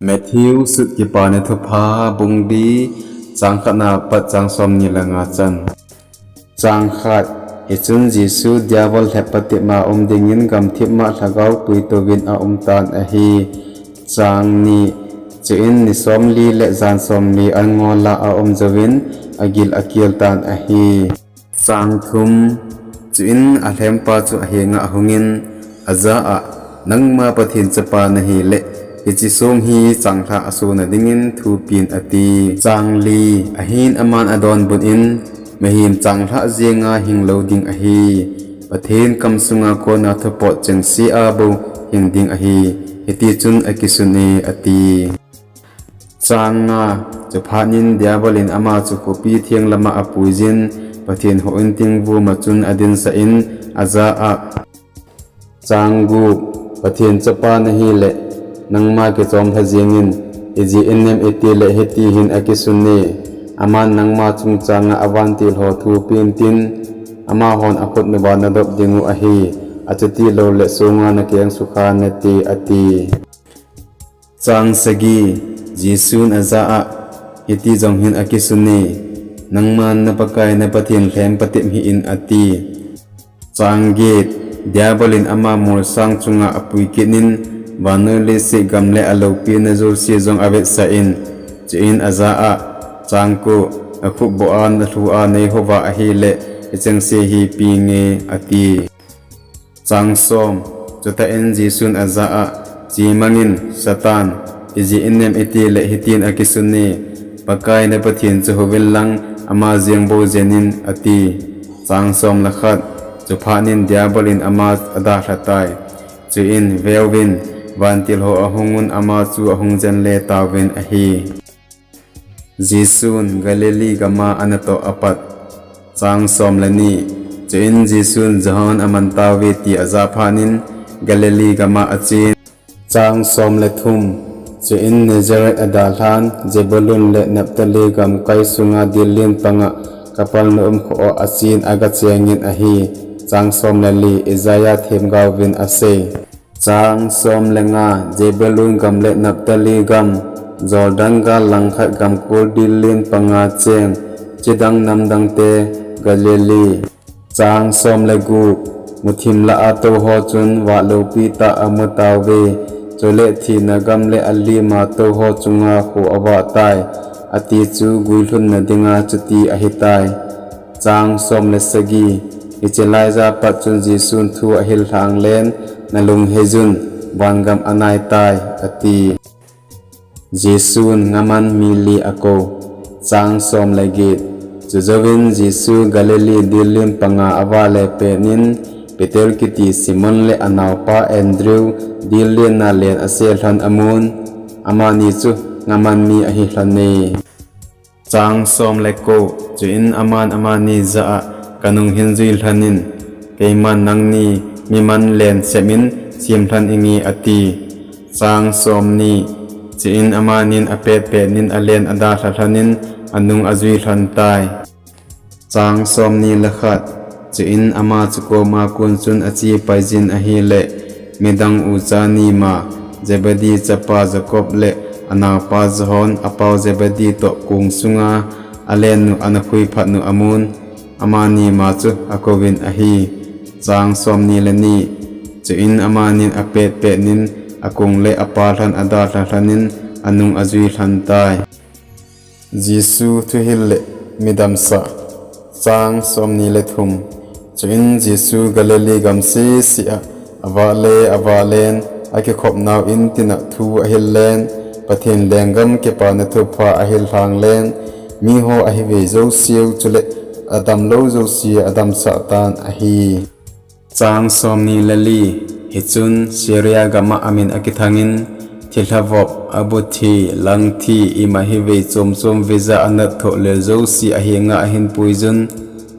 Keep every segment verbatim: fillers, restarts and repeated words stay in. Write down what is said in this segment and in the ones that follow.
Matthew sut Kipana Thupha bung li, chang khatna pat chang somni le nga chan. Chang khat. Hichun Jesu Diabol lhep patepma aum dingin gamthip ma lhagao puitouvin aum tan ahi. Chang ni. Chuin ni somli le jan somli anngol a aum jouvin agil akel tan ahi. Chang thum. Chuin alhempa chu ahenga ahungin, ajah a, Nangma Pathen Chapa nahile, hiche song hi changlhah a sona dingin thupeh in, ati. Chang li. Ahin aman adonbut in, Mihem changlhah jenga hing lou ding ahi. Pathen kam sunga kona thupot chengse a bou hing ding ahi. Hitichun akisun e, ati. Chang nga. Chuphat in Diabol in ama chu khopi theng lama apuiyin, Pathen houin tingvum a chun adinsah in, ajah a, Chang gup. Pathen Chapa nahile, nangma kichomlha jengin, ijeh inem itile hitihin akisun e, Aman nangma chungchanga avantil ho thupeh intin, amahon akhut uva nadop dingu ahi, achuti loule songa nakeng sukha nate, ati. Chang sagi. Jesun ajah a, Hiti jong hin akisun e, Nangman na Pakai na Pathen lhem patep hih in, ati. Chang get. Diabol in ama molsang chunga apui kit in, vannoi leiset gam le aloupina jouse jong avetsah in, chuin ajah a, Chang ko. Nakhup boh a nalhu a neihouva ahile, hichengse hi penge, ati. Chang som. Chutah in Jesun ajah a, Chemangin, Satan, ijeh inem itile hitin akisun e, Pakai na Pathen chu houvin lang ama jeng bou jenin, ati. Chang som le khat. Chuphat in Diabol in ama adalha tai. Chuin veuvin, vantil ho ahungun ama chu ahung jen le tauvin ahi. Jesun Galilee gama anatoh apat. Chang som le ni. Chuin Jesun Johan aman tauve ti ajah phat in Galilee gama achen. Chang som le thum. Chuin Nazareth adalhan, Zebulun le Naphtali gamkai sunga dil len panga Kapernaum kho a achen agachengin ahi. Chang som le li. Isaiah themgaovin asei. Chang som le nga. Zebulun gam le Naphtali gam, Jordan gal langkhat gamkol dil len panga cheng, chidang namdangte, Galilee. Chang som le gup. Muthim lah a tou ho chun vah loupi tah amu tauve, chule thina gam le alima tou ho chunga kho avah tai, ati chu guilhunna dinga chuti ahitai. Chang som le sagi. Hiche laiya pat chun Jesun thu ahil lhanglen, Nalung heiyun, vangam anaitai, ati. Jesun ngaman mi li akou. Chang som le get. Chujouvin Jesu Galilee dil len panga avale pet in, Peter kiti Simon le anaopa Andrew dil lenna len ase lhon amun, amani chu ngaman mi ahi lhon e. Chang som le ko. Chuin aman amani jah a, Kanung hin jui lhonin, keiman nangni miman len semin sem lhon inge, ati. Chang som ni. Chuin amanin apetpet in alen adalha lhonin anung ajui lhon tai. Chang som ni le khat. Chuin ama chu koma kon chun ache paiyin ahile, midang ucha ni ma, Zebedee chapa Jacob le anaopa John, apau Zebedee toh kong sunga alennu ana khui phatnu amun, amani ma chu akouvin ahi. Chang som ni le ni. Chuin amanin apetpet in akong le apa lhon adalha lhonin anung ajui lhon tai. Jesu thuhil le midamsah. Chang som ni le thum. Chuin Jesu Galilee gam sese a avah le avah len, akikhop nau in tin a thu ahil len, Pathen lenggam kipana thupha ahil lhang len, miho ahivei jouseu chule adamlou jouse adamsah tan ahi. Chang som ni le li. Hichun Syria gam a amin akithangin, thilha vop, abuthi, langthi, ima hivei chom chom veija anat thoh lel jouse ahenga ahin puiyun,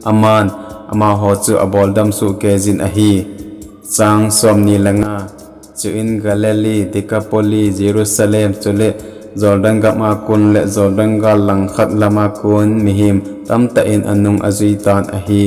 aman amaho chu aboldam sohkeiyin ahi. Chang som ni le nga. Chuin Galilee, Decapolis, Jerusalem, chule Jordan gam a kon le Jordan gal langkhat lama kon mihem tamtah in anung ajui tan ahi.